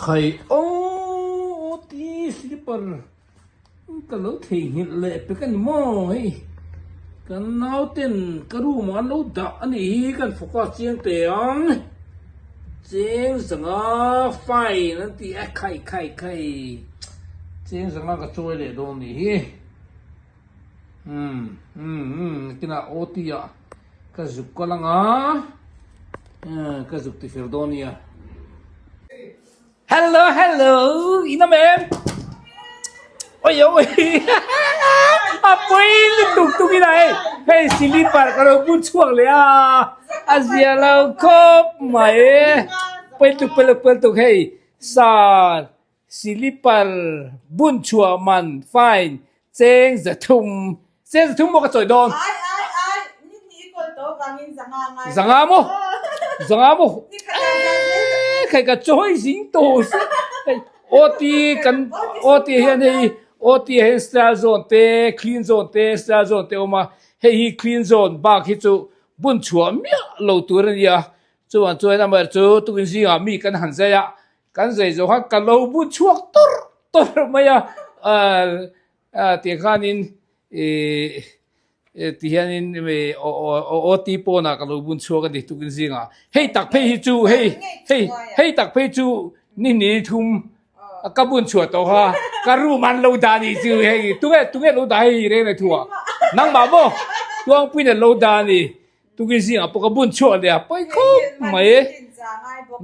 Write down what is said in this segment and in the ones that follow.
Khai aw ti slipper ka lo theihnghilh leh pek a ni maw hei kan nauten ka room ah an lo dah a nih hi kan focus chiang teh ang cheng zanga fine an ti a khai khai khai cheng zanga ka chawi leh dawn a nih hi umm umm umm nakinah OT ah ka zuk kal ang a ka zuk ti fel dawn a nia. Hello hello in awm em oi oi a pui lutuk tuk ina hei hei slipper ka lo bun chhuak leh a a zia lo khawp mai pawi tuk pawi tuk pawi tuk hei sar Silipar bun chhuah man fine cheng za thum cheng za thum maw ka chawi dawn. Ai ai ai ni hnih i kawl tawh vangin zanga ngai. Zanga maw zanga maw eee khai ka chawi zing tawh si hei OT kan OT hian hei OT hian style zone te clean zone te style zone te awm a hei hi clean zone bak hi chu bun chhuah miah lo tur a nia chuan chuan amaherawhchu tukin zingah mi kan han zai a Kan zei zawh khan ka lo bu chhuak tawrh tawrh mai a, tih khanin ih ti hianin OT pawnah ka lo bun chhuak a ni tukin zingah. Hei tak phei hi chu hei hei hei tak phei chu ni hnih thum ka bun chhuah tawh kha ka room an lo dah nih chu hei tunge tunge lo dah hei reng reng thu ah nangmah maw Tuangpuiin an lo dah a ni. Tukin zingah pawh ka bun chhuah leh a pawi khawp mai.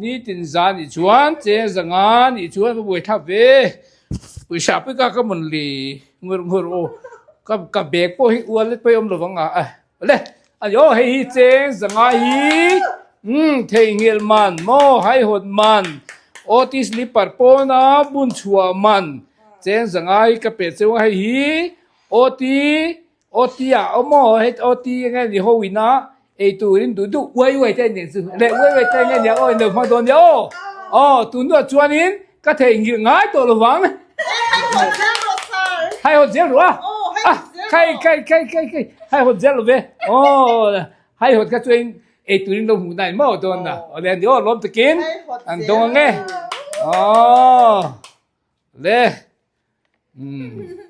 Nitin za nih chuan cheng za nga nih chuan ka buai thlap ve. Pawisa pawh ka ka mun li ngur ngur aw. Ka ka bag pawh hi wallet pawh hi awm lovang a. Le ani aw hei hi cheng za nga hi umm theihnghilh man maw haihawt man OT slipper pawna bun chhuah man cheng za nga hi ka pe cheu a hei hi OT Aw ti ah awm aw hei aw ti nge ni ho ina ei turin duh duh uai uai te aniang chu leh uai uai te nge nia aw in lo hmang dawn nia aw aw tun hnuah chuanin ka theihnghilh ngai tawh lovang hai hawn zel rawh a khai khai khai khai khai hai hawn zel lo ve aw hai hawn kha chuan ei turin lo hmuh na in maw dawn na aw le ani aw lawm takin an dawng ang e aw le umm.